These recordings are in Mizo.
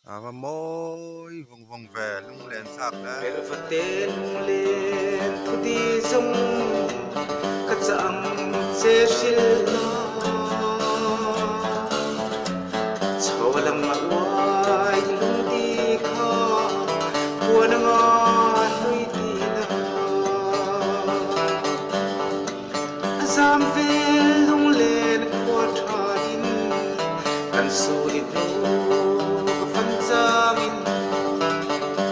A va mawi vawng vawng ve lunglen thlak hle. Pervate lunglen thudi zawng ka chah ang che hrilh la. Chho lam a uai lungdi kha puan anga hlui ti la. A zam vel lunglen khua tha in kan suri hnu ka fan changin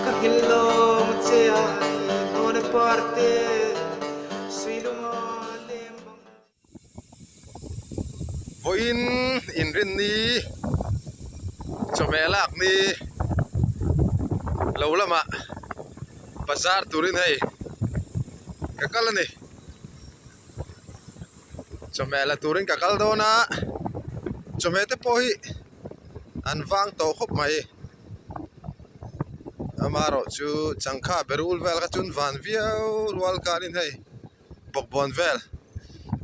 ka hngilh lawng che ai hnawn a parte suilunga leng bang. Vawiin inrinni chawhmeh lak ni lo lamah bazar turin hei ka kal a ni. Chawhmeh la turin ka kal dawn a, chawhmeh te pawh hi an vang tawh khawp mai. Amaherawh chu changkha berul vel kha chuan van viau rual khanin hei bawkbawn vel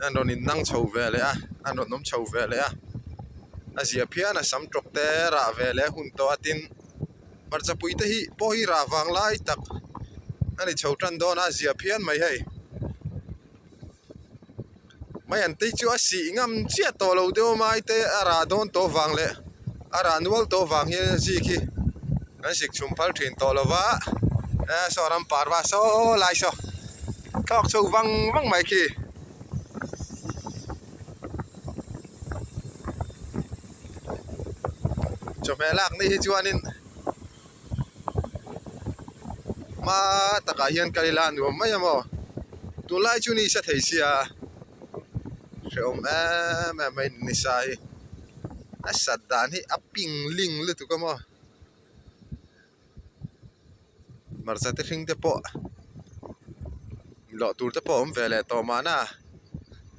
an rawn in nang chho ve leh a, an rawn awm chho ve leh a, a zia phian a sam tawk te rah ve leh a hun tawh a tin hmarchapui te hi pawh hi rah vang lai tak a ni chho tan dawn a a zia phian mai hei. Mai an tei chu a sih ngam chiah tawh lo deuh a mai te a rah dawn tawh vang leh a rah nual tawh vang hian a zik hi kan sik chhum phal thin tawh lo va eh saw ram parva saw lai saw thlawk chho vang vang mai khi. Chawhmeh lak ni hi chuanin hma takah hian kal ila a nuam mai a maw tunlai chu ni sa thei sia hrehawm em em mai ni sa hi a sat dan hi a ping ling lutuk a maw hmarcha te hring te pawh lawh tur te pawh a awm ve leh tawh mahna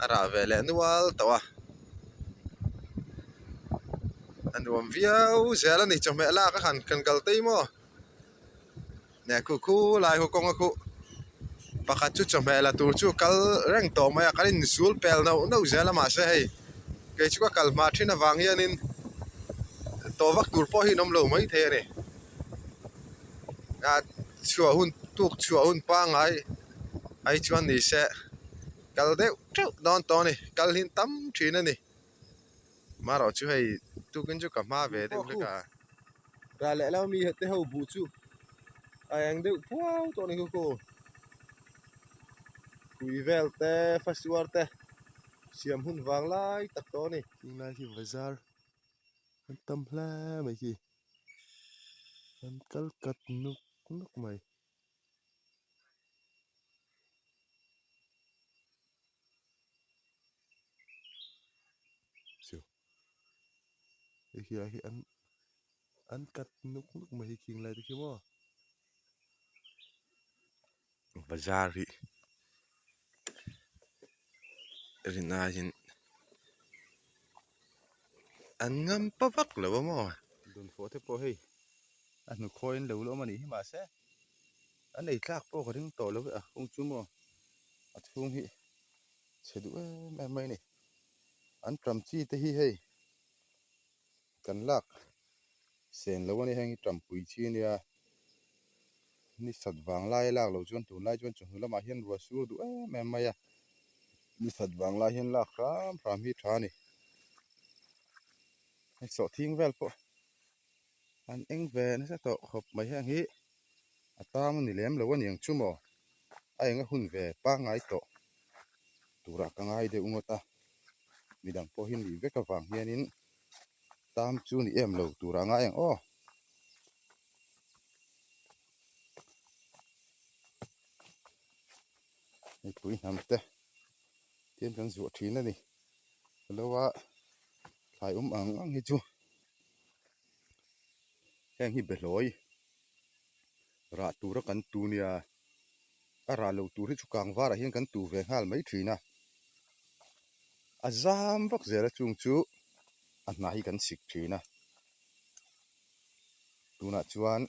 a rah ve leh nual tawh a. A nuam viau zel a ni chawhmeh lak a han kan kal tei maw neh khu khu lai ho kawng a khuh pakhat chu chawhmeh la tur chu kal reng tawh mai a kan inzul pel nauh nauh zel a mahse hei kei chu ka kal hma thin avang hianin tawh vak tur pawh hi an awm lo mai thei a ni ah chhuah hun tuk chhuah hun pangngai ai chuan ni se kal deuh teuh dawn tawh a ni kal hi an tam thin a ni. Marawh chu hei tukin chu ka hma ve deuh hlek a. Rah leh lam ami te ho buh chu a eng deuh phuau tawh a ni khaw khaw. Pui vel te fasuar te siam hun vang lai tak tawh a ni. Tunlai hi bazar an tam hle mai khi an kal kat nuk nuk mai. Chu hei hi ah hi an an cut nuk nuk mai hi khing lai te khi maw bazar hi rin aiin an ngam pa vak lo a maw. Dawnfawh te pawh hei a hnukhawi an lo la awm a nih hi mahse an ei tlak pawh ka ring tawh lo ve a kawng chu maw a chhung hi chhe duh em em mai a ni an ṭam chi te hi hei kan lak sen lo a ni heng hi ṭam pui chi a nia ni sat vang lai a lak loh chuan tunlai chuan chawhnu lamah hian ruah sur duh em em mai a ni sat vang lai hian lak hram hram hi a ṭha a ni hei sawhthing vel pawh an eng ve nasa tawh khawp mai heng hi a tam a ni lem lo a niang chu maw a eng a hun ve pangngai tawh turah ka ngai deuh ngawt a midang pawh hi nih vek avang hianin tam chu ni em lo turah a ngai ang aw. Mipui hnam te tian kan zuah thin a ni alo a thlai awm ang ang hi chu heng hi behlawi rah tura kan tu nia a rah loh tur hi chu kang varah hian kan tu ve nghal mai thin a a zam vak zel a chung chu a hna hi kan sik thin a tunah chuan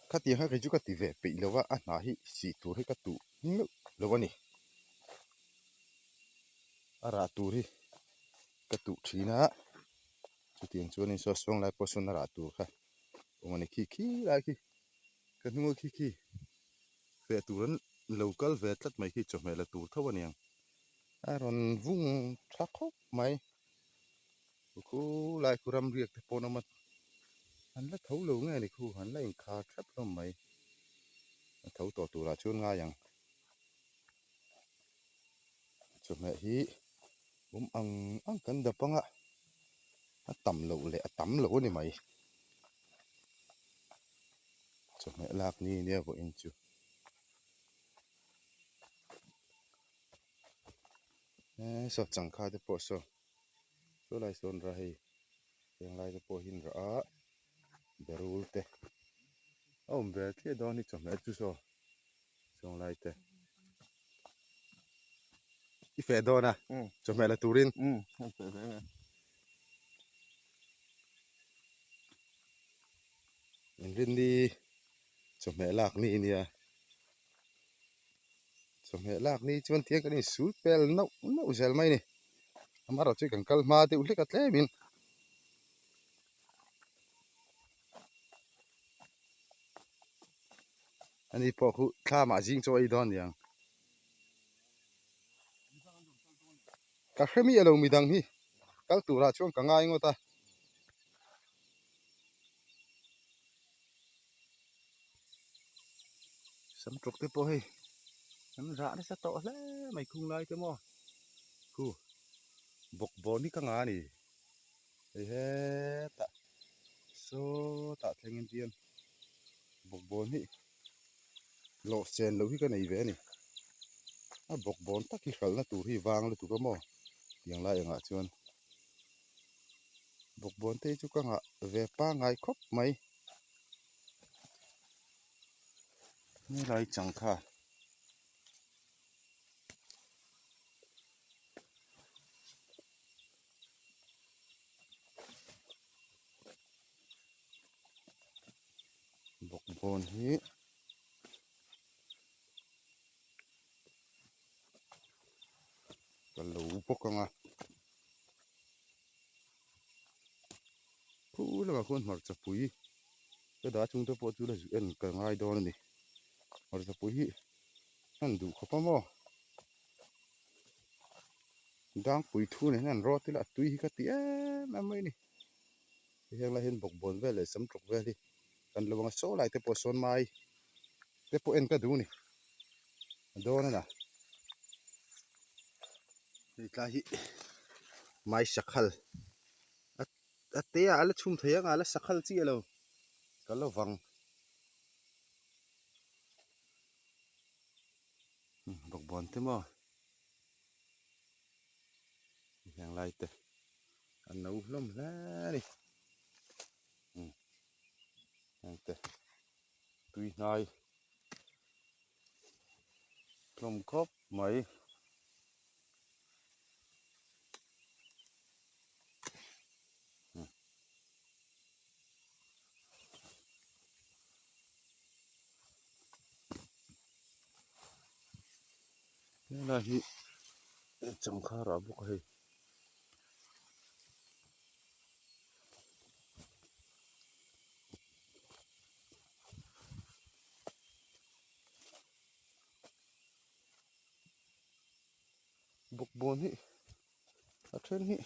khatiang kha kei chu ka ti ve peih lo a a hna hi sih tur hi ka tuh meuh lo a ni a rah tur hi ka tuh thin a. Chutiang chuanin saw sawn lai pawh sawn a rah tur kha awm a ni khi khi lai khi ka hnung a khi khi feh tur an lo kal ve tlat mai khi chawhmeh la tur tho a niang a rawn vung tha khawp mai khu lai khu ram riak te pawh an awm a an la tho lo nge ni khu an la inkhar thlap hlawm mai a tho tawh turah chuan ngai ang. Chawhmeh hi awm ang ang kan dap anga a tam loh leh a tam loh a ni mai. Chawhmeh lak ni nia vawiin chu. Eee saw changkha te pawh saw saw lai sawn rah hei heng lai te pawh hi an rah a berul te a awm ve thliah dawn hi chawhmeh chu saw. Sawng lai te. I feh dawn a, chawhmeh la turin. Inrinni chawhmeh lak ni nia. Chawhmeh lak ni chuan tiang kan insul pel nauh nauh zel mai a ni. Amaherawhchu kan kal hma deuh hlek a tlemin. Ani pawh khu thlamah zing chaw ei dawn niang. Ka hre miah lo midang hi kal turah chuan ka ngai ngawt a. Sam tawk te pawh hei an rah nasa tawh hle mai khung lai te maw khu bawkbawn hi ka nga a ni hei hetah sawtah thleng in hian. Bawkbawn hi lawh chen loh hi ka nei ve a ni. A bawkbawn tak hi hralhna tur hi vang lutuk a maw tiang lai engah chuan bawkbawn te hi chu ka nghah ve pangngai khawp mai. Helai changkha. Bawkbawn hi ka lo bawk ang a khu lamah khuan hmarcha pui ka dah chung te pawh chu la zu en ka ngai dawn a ni hmarcha pui hi an duh khawp a maw dangpui thu nen hian an rawt ila a tui hi ka ti em em mai a ni. Heng lai hian bawkbawn vel leh sam tawk vel hi kan lo ang a saw lai te pawh sawn mai te pawh en ka duh a ni a dawn a na hei tlai hi mai sakhal a te ah a la chhum thei ang a la sakhal chiah lo ka lo vang bawkbawn te maw heng lai te. A no hlawm hle a ni heng te tui hnai hlawm khawp mai. Helai hi changkhar ah bawk a hei. Bawkbawn hi a then hi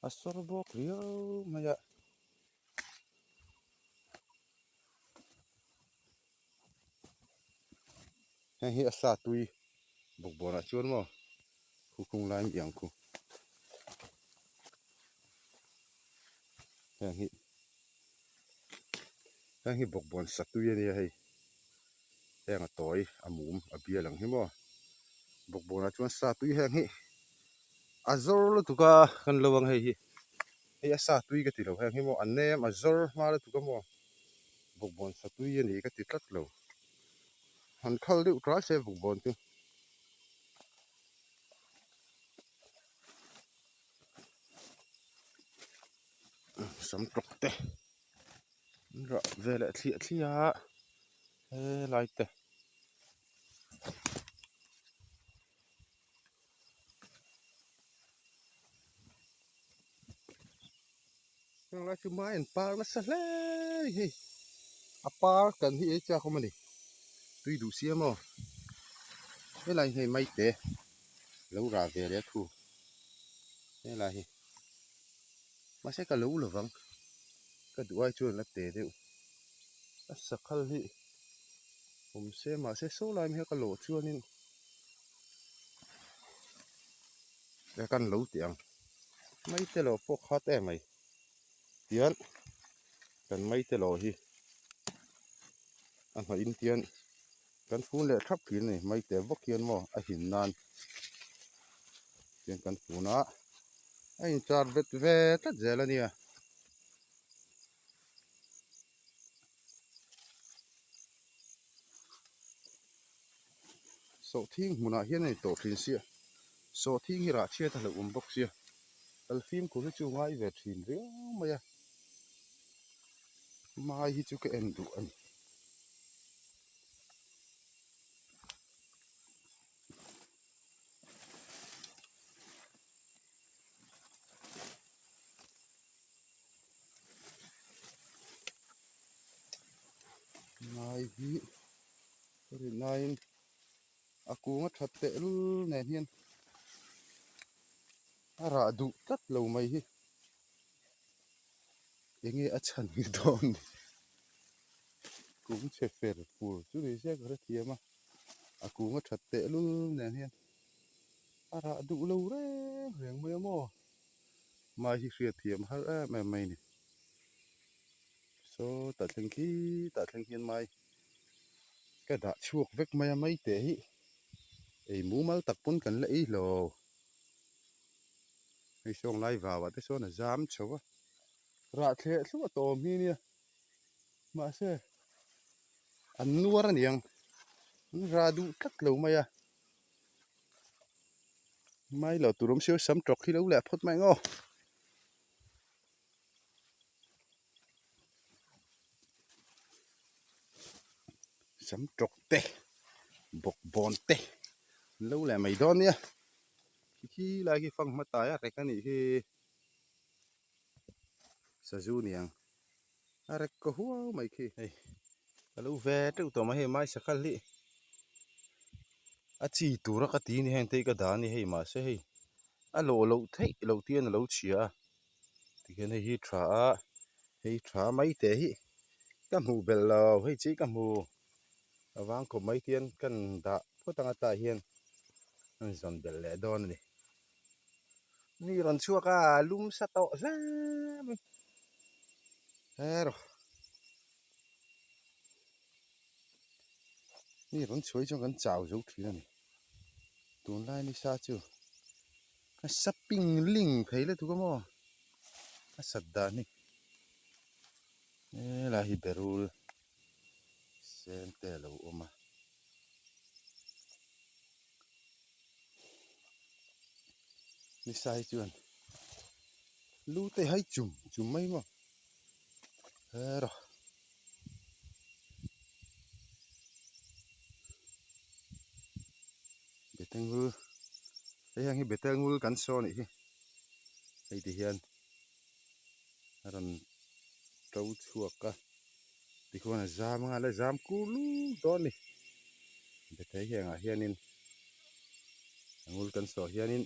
a sawr bawk riau mai a. Heng hi a sa tui bawkbawn ah chuan maw khukung lai mi ang khu heng hi heng hi bawkbawn sa tui a nia hei heng a tawi a mum a bial ang hi maw bawkbawn ah chuan sa tui heng hi a zawr lutuk a kan lo ang hei hi hei a sa tui ka ti lo heng hi maw a nem a zawr hma lutuk a maw bawkbawn sa tui a ni ka ti tlat lo. Han khal deuh tlai se bawkbawn chu. Sam tawk te an rah ve leh thliah thliah a helai te. Heng lai chu mai an par nasa hle a ni hei a par kan hi ei chak awm a ni tui duh sia maw helai hi hei maite lo rah ve leh a thu helai hi mahse ka lo lovang ka duh ai chuan la te deuh a sakhal hi awm se mahse saw lai mai hi ka lawh chuanin kan lo tih ang. Maite lo pawh khat em mai tian kan maite lo hi a hnawh in tian kan fun leh thap thin a ni maite bawk hian maw a hin nan tian kan fun a a inchar vet ve tlat zel a nia. Sawhthing hmunah hian a ni tawh thin sia, sawhthing hi rah chhiat a hlauh awm bawk sia, kal fimkhur hi chu ngai ve thin riau mai a, mai hi chu ka en duh a ni. Ngai hi ka rin laiin a kung a that teh lul nen hian a rah duh tlat lo mai hi enge a chhan ni dawn ni kung chhe fer fur chu ni se ka hrethiam a a kung a that teh lul nen hian a rah duh lo reng reng mai a maw. Mai hi hriat thiam har em em mai a ni. Saw tah thleng khi tah thleng hian mai ka dah chhuak vek mai a mai teh hi ei mumal tak pawn kan la ei lo. Hei sawng lai vau ah te sawn a zam chho a rah thleh thluah tawh awm hi nia mahse an nuar aniang an rah duh tlat lo mai a. Mai lo tur awm sio sam tawk hi lo leh phawt mai ang aw. Sam tawk te bawk bawn te an lo leh mai dawn nia khi khi lai khi fang hma tai a rek a nih hi sazu niang a rek ka huau mai khi hei ka lo ve teuh tawh mai hei mai sakhal hi a chi tura ka ti a ni heng te hi ka dah a ni hei mahse hei a lawh loh theih loh te hian a lo chhia a tikhian hei hi tha a hei tha mai teh hi ka hmuh belh lo hei chi ka hmu a vang khawp mai te hian ka dah phawt ang ata hian an zawn belh leh dawn a ni. Ni rawn chhuak a lum sa tawh hle mai hero ni rawn chhuai chuan kan chau zo thin a ni tunlai nisa chu a sa ping ling thei lutuk a maw a sat dan hi helai hi berul sen te a lo awm a. Nisa hi chuan lu te hai chum chum mai maw hero Betengul hei hian hi Betengul kan saw anih hi hei ti hian a rawn to chhuak a tikhuan a zam anga la zam kur lut dawn a ni bethei hi engah hianin a ngul kan sawh hianin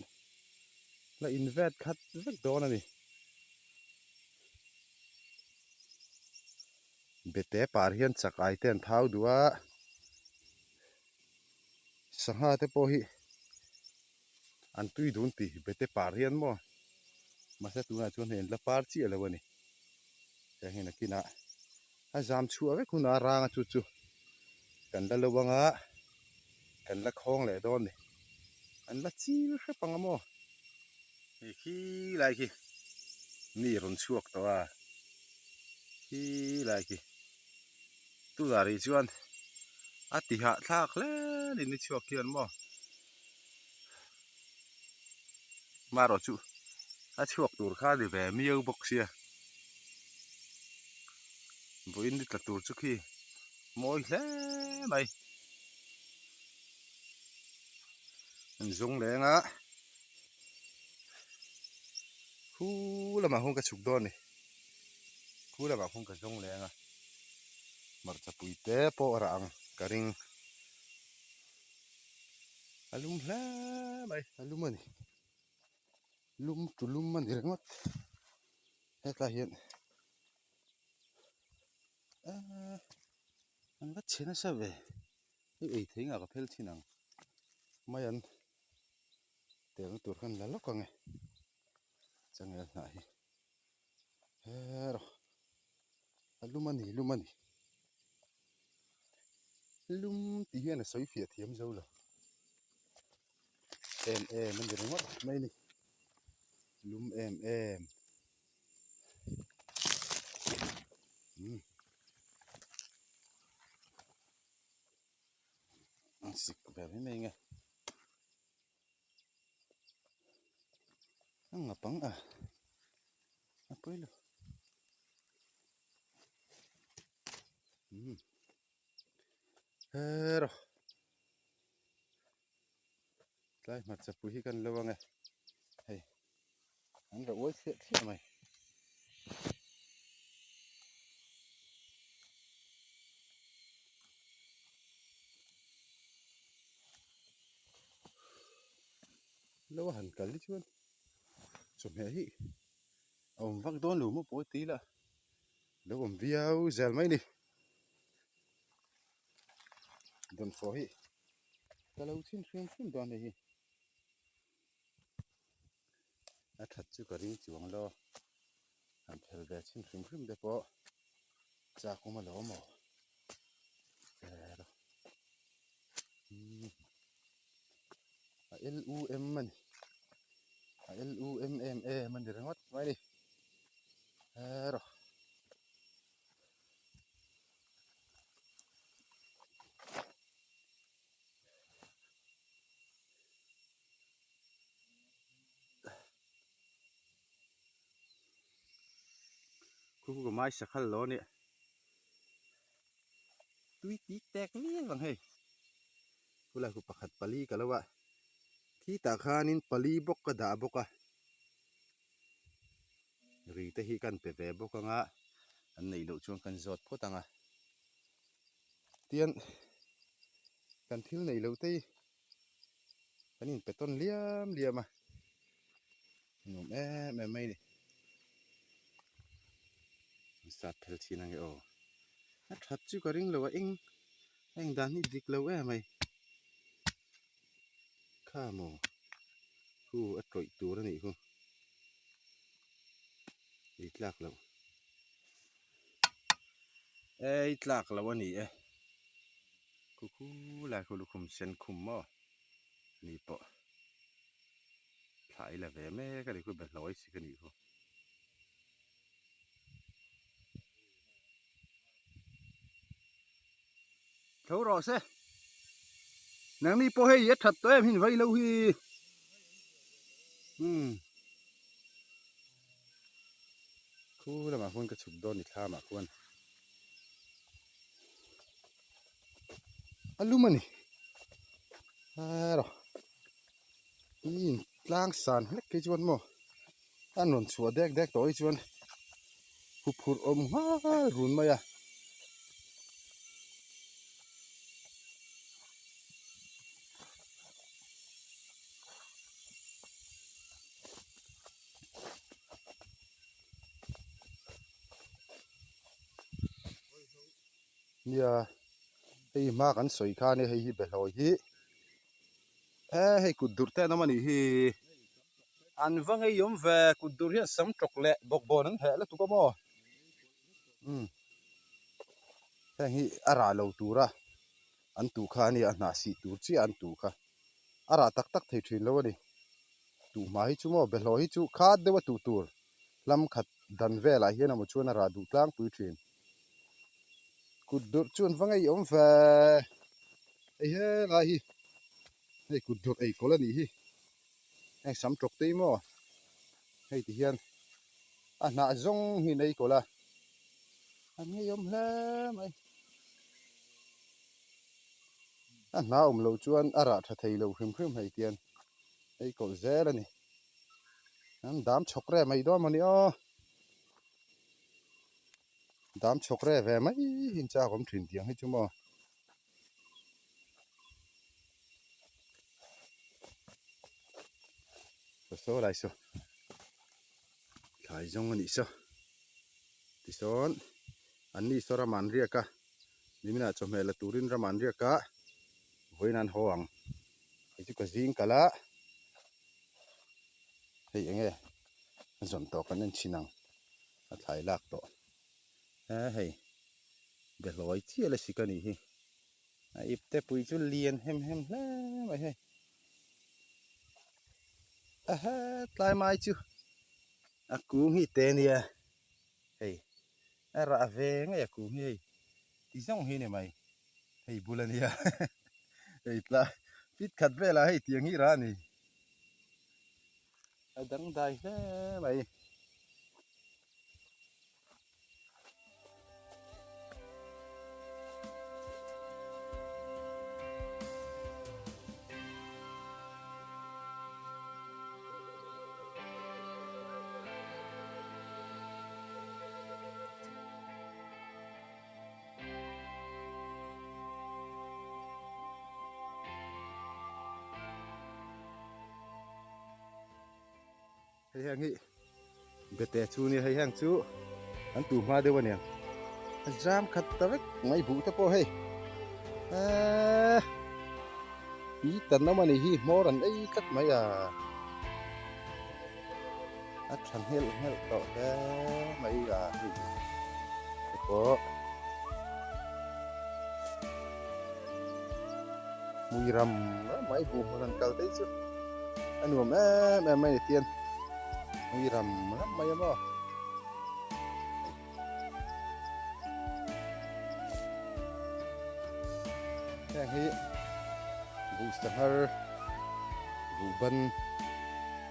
la invet khat vek dawn a ni bete par hian chak ai te an thau duh a sangha te pawh hi an tui dun tih bete par hian maw mahse tunah chuan hei an la par chiah lo a ni heng hi nakinah a zam chhuah vek hunah a ranga chu chu kan la lo anga kan la khawng leh dawn a ni an la chil hrep ang a maw hei khi lai khi mi rawn chhuak tawh a khi lai khi tunah rih chuan a ti hahthlak hle a ni ni chhuak hian maw. Marawh chu a chhuak tur kha a ni ve miau bawk sia vawiin ni tla tur chu khi mawi hle mai an zawng leng a hu lamah huan ka chhuk dawn a ni. Khu lamah khuan ka zawng leh ang a, hmarcha pui te pawh a rah ang ka ring. A lum hle mai, a lum a ni. Lum tu lum a ni ringawt. Hetlai hian aaa an va chhe nasa ve. Hei ei thei ngah ka phel thin ang. Mai an telna tur khan la lawk ang e. Changel hnah hi hero a lum a ni lum a ni lum tih hian a sawi fiah thiam zo lo em em a ni ringawt mai a ni lum em em umm an sik ve mai mai nge. A ngap ang a a pawi lo umm hero tlai hmarcha pui hi kan lo ang e hei an ra uai thliah thliah mai. Lo a han kal hi chuan chawhmeh hi a awm vak dawn lo maw pawi ti ila lo awm viau zel mai a ni dawnfawh hi ka lo chhin hrim hrim dawn hei hi a that chu ka ring chuang lo han phel ve chhin hrim hrim te pawh chak awm alawm aw. A L U M a ni a L U M em em a ni ringawt mai a ni hero khu khu ka mai sakhal lo a nia. Tui tik tek mial vang hei khulai khu pakhat pali ka lo a khi tah khanin pali bawk ka dah bawk a ri te hi kan pe ve bawk ang a an neih loh chuan kan zawt phawt ang a tian kan thil neih loh te hi kan inpe tawn liam liam a nuam em em mai a ni. Sat phel chin ange aw a that chu ka ring lo a eng a eng dan hi dik lo em mai kha maw hu a tawih tur a nih khu ei tlak loh ei tlak loh a ni e khu khu lai khu lukhum sen khum maw ni pawh thla i la ve mek a ni khu behlawi si ka nih khu. Tho rawh se. Nangni pawh hei a that tawh em hin vai lo hi. Umm. Khu lamah khuan ka chhuk dawn ni thlam ah khuan. A lum a ni. Rawh. Ih tlang san hlek phei chuan maw an rawn chhuah dek dek tawh hi chuan huphurh awm nghal run mai a. Nia hei hma kan sawi khan hei hi behlawi hi. He hei kut dur te an awm a nih hi an va ngeiawm ve kut dur hian sam tawk leh bawkbawn an heh lutuk a maw umm heng hi a rah lo tura an tuh kha a nia a hnah sih tur chiah an tuh kha a rah tak tak thei thin lo a ni tuh hma hi chu maw behlaw hi chu khat deuh a tuh tur hlam khat dan velah hian emaw chuan a rah duh tlangpui thin kut dur chu an va ngeiawm ve. Hei helai hi hei kut dawrh ei kawlh a nih hi heng sam tawk te hi maw hei ti hian a hnah zawng hi an ei kawlh a an ngeiawm hle mai a hnah awm loh chuan a rah tha thei lo hrim hrim hei tian ei kawlh zel a ni an dam chhawk rem mai dawn maw ni aw. Dam chhawk re ve mai hi chak awm thin tiang hi chu maw. Saw saw lai saw thlai zawng a nih saw tisawn an ni saw ram an riak a niminah chawhmeh la turin ram an riak a vawiin an haw ang hei chu ka zing kalh a hei eng nge a zawn tawh kan en chhin ang a thlai lak tawh he hei behlawi chiah la sik a nih hi a ip te pui chu lian hem hem hle mai hei ahe tlai mai chu a kung hi te nia hei a rah ve ngei a kung hi hei ti zawng hi ni mai hei bul a nia hei tlai fit khat velah hei tiang hi rah a ni a dangdai hle mai. Hei heng hi bete chu nia hei heng chu an tu hma deuh aniang a zam khat ta vek mai buh te pawh hei eee tui tan awm anih hi hmawr an ei tlat mai a a tha nghelh nghelh tawh hle mai a hei te pawh mui ram ram mai buh hmun an kal te chu a nuam em em mai ni tian mui ram ram mai a maw. Heng hi buh sanghar buh ban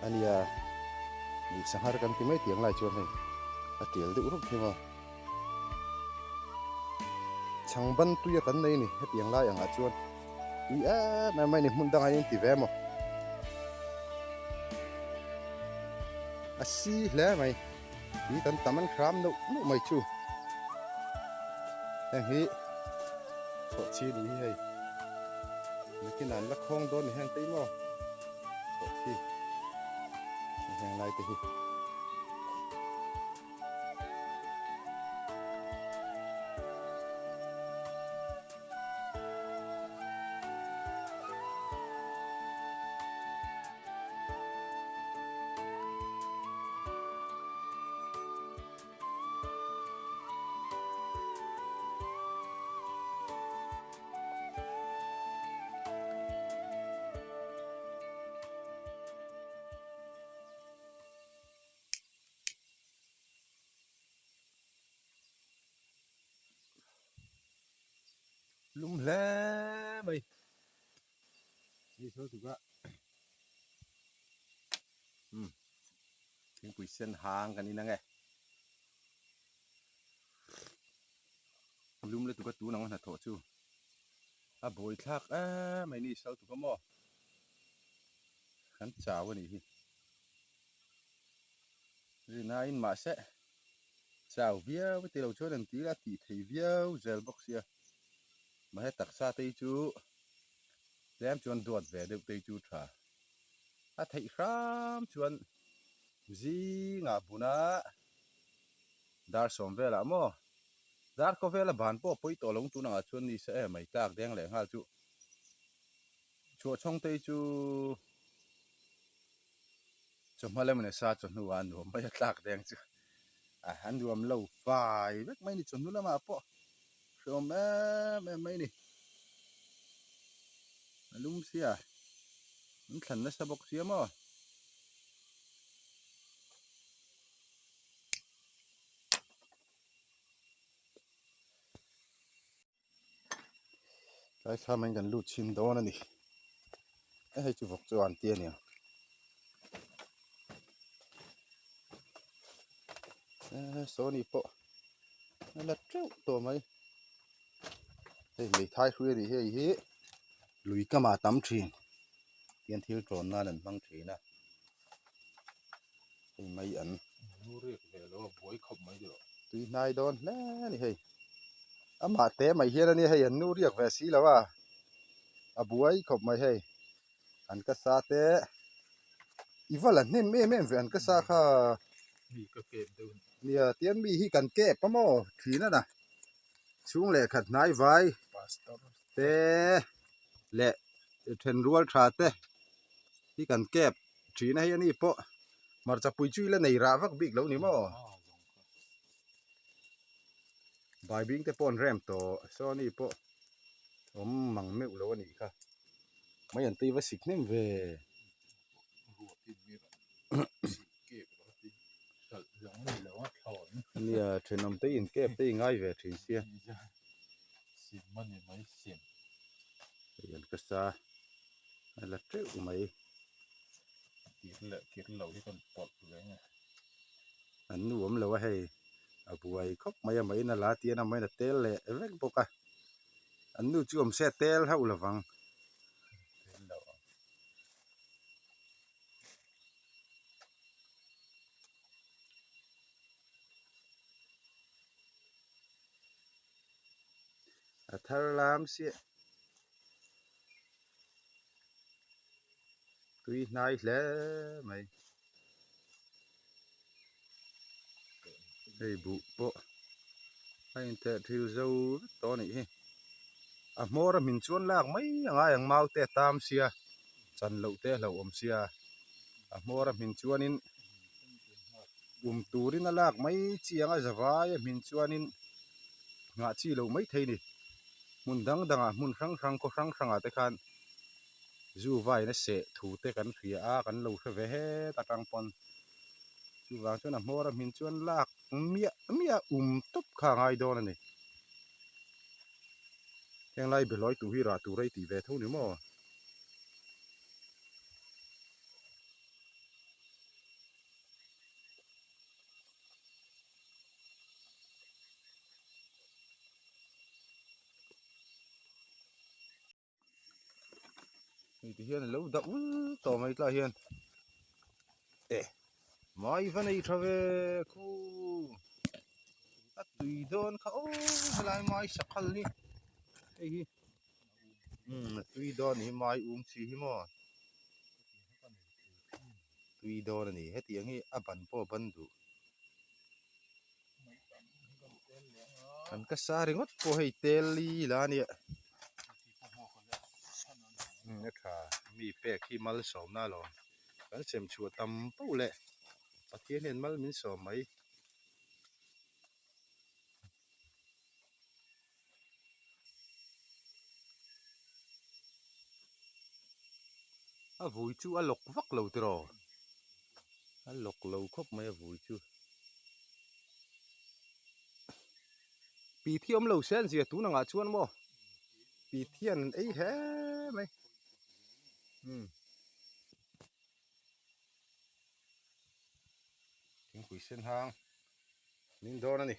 a nia buh sanghar kan ti mai tiang lai chuan hei a tial deuh rup hi maw. Chhang ban tui a kan nei a ni hetiang lai angah chuan tui em em mai a ni hmun dangah hian ti ve maw a si hle mai tui kan tam an hram neuh neuh mai chu heng hi chhawhchhi ni hi hei nakinah an la khawng dawn ni heng te hi maw chhawhchhi heng lai te hi. Lum hle mai ni saw tuk a um thingpui sen hang kan in ange lum lutuk a tun ang a hnathawh chu a buai thlak em mai ni sal tuk a maw kan chau a nih hi. Rinain mahse chau viau ti lo chuan an tih a tih thei viau zel bawk sia mahse taksa te hi chu tlem chuan duat ve deuh te hi chu tha a theih hram chuan zingah buna dar sawm velah maw dar kaw vela ban pawh a pawi tawh lo tun angah chuan ni se em mai tlak deng leh nghal chu chhuahchhawng te hi chu. Chawhma lem nasa chawhnu ah a nuam mai a tlak deng chu a a nuam lo fai vek mai a ni chawhnu lamah pawh hreawm em em mai a ni a lum sia an thlan nasa bawk sia maw. Tlai thla mai kan lut chhin dawn a ni e hei chu vawk chu an ti a niang e sawni pawh a la teuh tawh mai hei hmeithai hrui a nih hei hi lui kamah a tam thin tian thil tawn nan an hmang thin a hei mai an. Tui hnai dawn hle a ni hei. Amah te mai hian a nia hei an nu riak ve si lo a, a buai khawp mai hei. An ka sa te i va la hnem em em ve an ka sa kha. Mi ka kep deuh a ni. Nia tian mi hi kan kep a maw thin a na. Chhung leh khat hnai vai te leh then rual tha te hi kan kep thin a hei a ni pawh hmarcha pui chu i la nei rah vak bik lo ni maw. Baibing te pawh an rem tawh Sony pawh awm mang meuh lo a nih kha mai an tei va sik hnem ve. Nia thenawm te in kep te i ngai ve thin sia. Hei an ka sa a la teuh mai. An nu awm lo a hei a buai khawp mai a main a la tian a main a tel leh vek bawk a an nu chu awm se a tel hauh lo vang. A thar lam siah tui hnai hle mai. Hei buh pawh a intheh thil zo vek tawh a nih hi. A hmawr a hmin chuan lak mai a ngai ang mau te a tam sia chan loh te a hlauhawm sia a hmawr a hmin chuanin um turin a lak mai chi ang a zavai a hmin chuanin nghah chi loh mai thei a ni. Hmun dang dangah hmun hrang hrang khaw hrang hrangah te khan zu vain a seh thu te kan hria a kan lo hre ve het atang pawn chuvang chuan a hmawr a hmin chuan lak miah miah um tawp kha a ngai dawn a ni heng lai behlawi tur hi rah tur a i tih ve tho ni maw. Hei ti hian alo dah ul tawh mai tlaiah hian eh mai va nei tha ve khu a tui dawn kha aw helai mai sakhal hi hei hi umm a tui dawn a ni hi mai um chi hi maw tui dawn a ni hetiang hi a ban pawh a ban duh. An ka sa ringawt pawh hei tel li la a nia a tha mi pek hi malsawmna alawm kan sem chhuah tam pauh leh Pathian hian mal min sawm mai. A vui chu a lawk vak lo tiraw a lawk lo khawp mai a vui chu. Pi thi awm lo se an zia tun angah chuan maw pi thian an ei hle mai umm thingpui sen hang min dawn a ni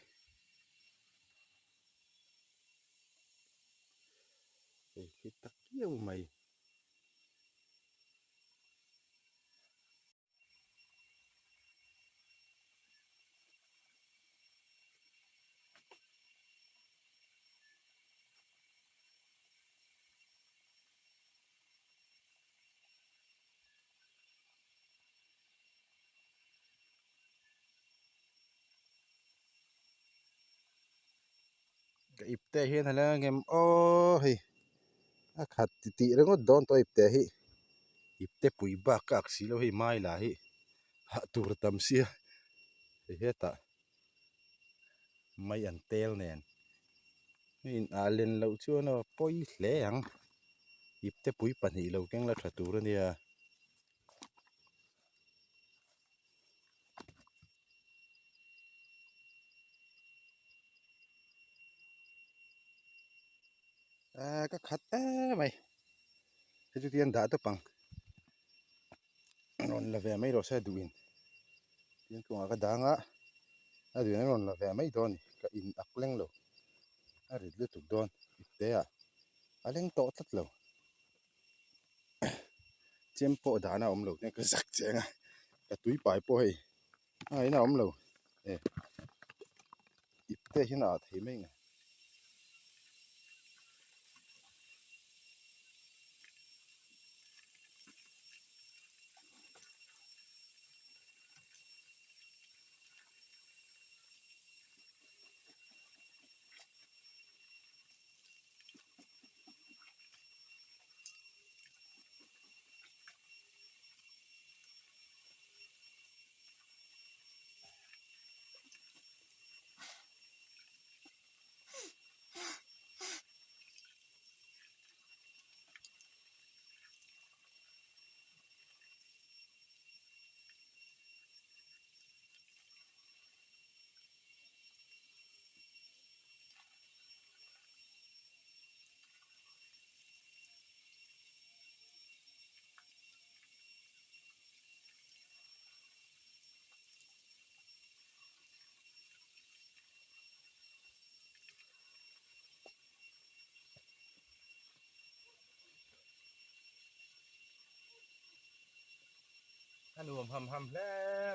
hei khi tak kiau mai. Ka ip te hian a leng angem aw hei a khat ti tih ringawt dawn tawh ip te hi ip te pui bak ka ak si lo hei mai lah hi hah tur a tam sia hei hetah mai an tel nen hei in ah len loh chuan aw pawi hle ang ip te pui pahnih lo keng la tha tur a nia. Ahh ka khat em mai hei chu tihian dah tawp ang rawn la ve mai rawh se a duhin tin kawngah ka dang a a duhin a rawn la ve mai dawn a ni ka in ak leng lo a rit lutuk dawn ipte ah a leng tawh tlat lo. Chem pawh dahna a awm lo nia ka zak cheng a ka tui pai pawh hei a in a awm lo e. Te hian a ah thei mai nge. A nuam ham ham hle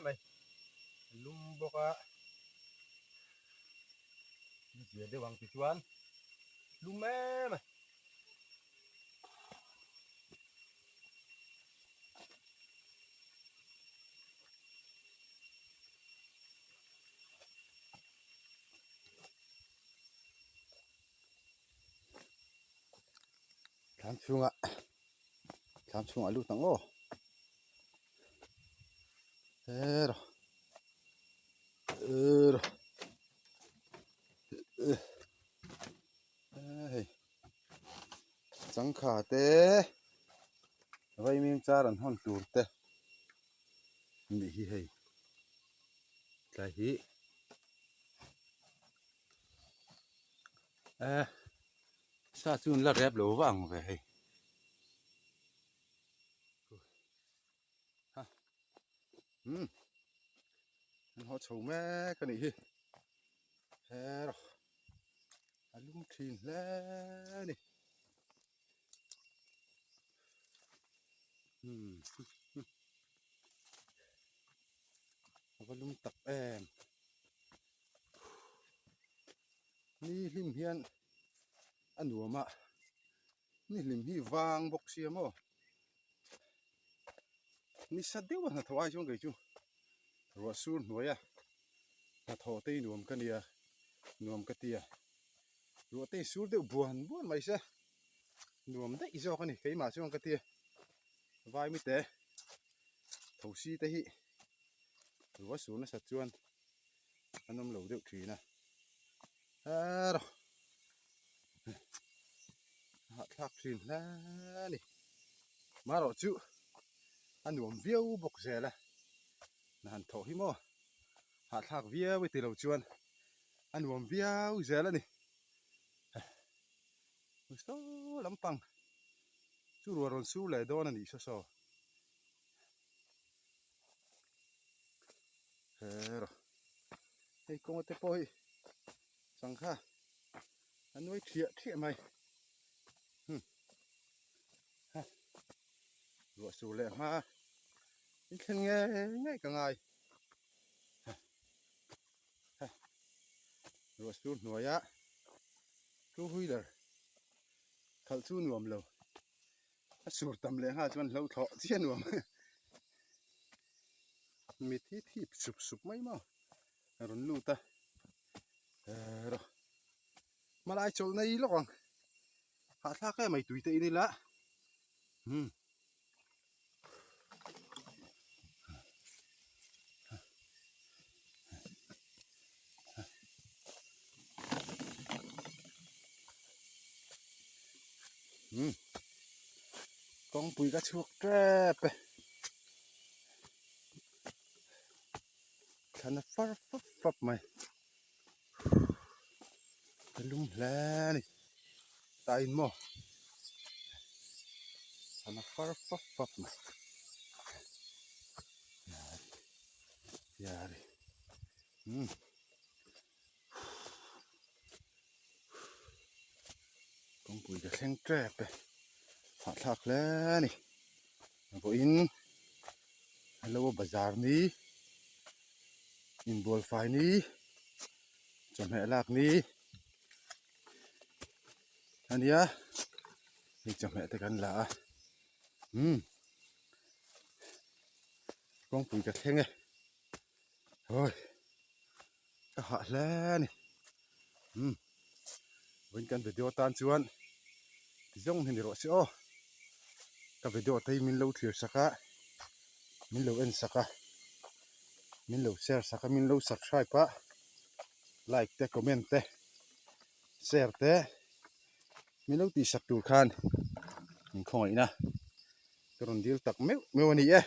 mai lum bawk a zia deuh ang tichuan lum em a. Thlam chhungah thlam chhungah lut ang aw hero hero hei changkha te vaimim char an hawn tur te nih hi hei tlai hi eh sa chu an la rep lo vang ang ve hei ha umm an haw chho mek a nih hi hero a lum thin hle a ni. A va lum tak em ni hlim hian a nuam a ni hlim hi vang bawk sia maw ni sa deuh a hnathawh ai chuan kei chu ruah sur hnuai a hnathawh te hi nuam ka nia nuam ka ti a ruah te hi sur deuh buan buan mai se. Nuam daih zawk a ni keimah chuan ka tia vai mite thosi te hi ruah sur nasat chuan an awm lo deuh thin a erawh a hahthlak thin hle a ni marawh chu a nuam viau bawk zel a na han thawh hi maw hahthlak viau e tilo chuan a nuam viau zel a ni. Saw lampang chu ruah rawn sur leh dawn a nih saw saw. Hero hei kawnga te pawh hi sangha a nuai thiah thiah mai hmm ha ruah sur leh hma in thlen ngei ngei ka ngai ha ha ruah sur hnuaia two wheeler khalh chu nuam lo a sur tam leh nghal chuan hlo thlawh chiah nuam mit hi thip sup sup mai maw a rawn lut a rawh hmalai chawlh nei lawk ang hahthlak em mai tui te in ila umm. Umm kawngpui ka chhuak tep e thlan a far fap fap mai ka lum hle a ni tah in maw thlan a far fap fap mai yari umm. Kawngpui ka thleng tep e hahthlak hle a ni vawiin hello bazar ni inbual fai ni. Chawhmeh lak ni a nia hei chawhmeh te kan la a umm kawngpui ka thleng e hawi ka hah hle a ni umm vawiin kan video tan chuan ti zawng hi ni rawh se aw ka video te hi min lo thlir sak a min lo en sak a min lo share sak a min lo subscribe a like te comment te share te min lo tih sak tur khan min khawngaihna ka rawn dil tak meuh meuh a ni e.